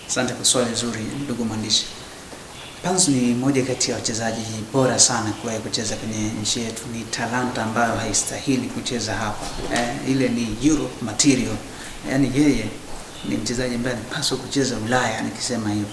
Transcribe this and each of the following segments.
Asante kwa swali zuri, ndugu mwandishi. Mpanzu ni mmoja kati ya wachezaji bora sana kuwahi kucheza kwenye nchi yetu. Ni talanta ambayo haistahili kucheza hapa. Ile ni Europe material. Yaani yeye ni mchezaji ambaye anapaswa kucheza Ulaya, nikisema hivyo.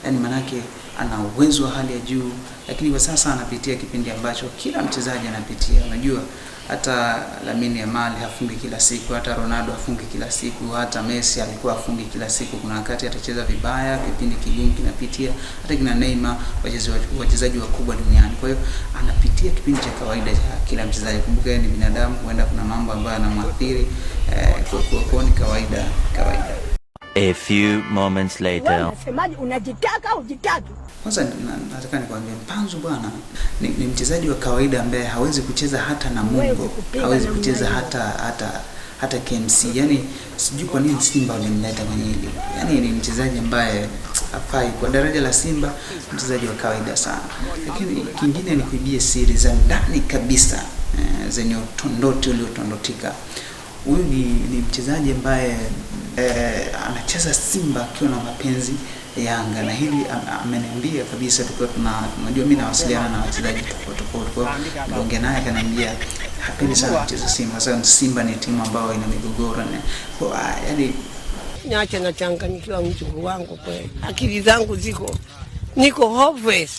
Yaani manake ana uwezo wa hali ya juu, lakini kwa sasa anapitia kipindi ambacho kila mchezaji anapitia. Unajua hata Lamine Yamal hafungi kila siku, hata Ronaldo hafungi kila siku, hata Messi alikuwa hafungi kila siku. Kuna wakati atacheza vibaya, kipindi kigumu kinapitia, hata kina Neymar, wachezaji wakubwa duniani. Kwa hiyo anapitia kipindi cha kawaida cha kila mchezaji. Kumbuka yeye ni binadamu, huenda kuna mambo ambayo yanamwathiri, kwa ni kawaida kawaida. A few moments later. Unasemaje? Unajitaka ujitaki? Kwanza nataka nikwambie Mpanzu bwana ni mchezaji wa kawaida ambaye hawezi kucheza hata Namungo, Kupiga hawezi namna kucheza hiyo. hata KMC. Yaani sijui kwa nini Simba walimleta kwenye hili. Yaani ni mchezaji ambaye hafai kwa daraja la Simba, mchezaji wa kawaida sana. Lakini kingine ni kuibia siri za ndani kabisa, zenye utondoti uliotondotika. Huyu ni mchezaji ambaye anacheza Simba akiwa na mapenzi Yanga, na hili ameniambia kabisa, tukiwa tunajua mimi nawasiliana na wachezaji tofauti tofauti, kwa hiyo niliongea naye akaniambia hapendi sana kucheza Simba. Sasa Simba ni timu ambayo ina migogoro na kwa yani Niache nachanganyikiwa mjukuu wangu kweli, akili zangu ziko niko hopeless.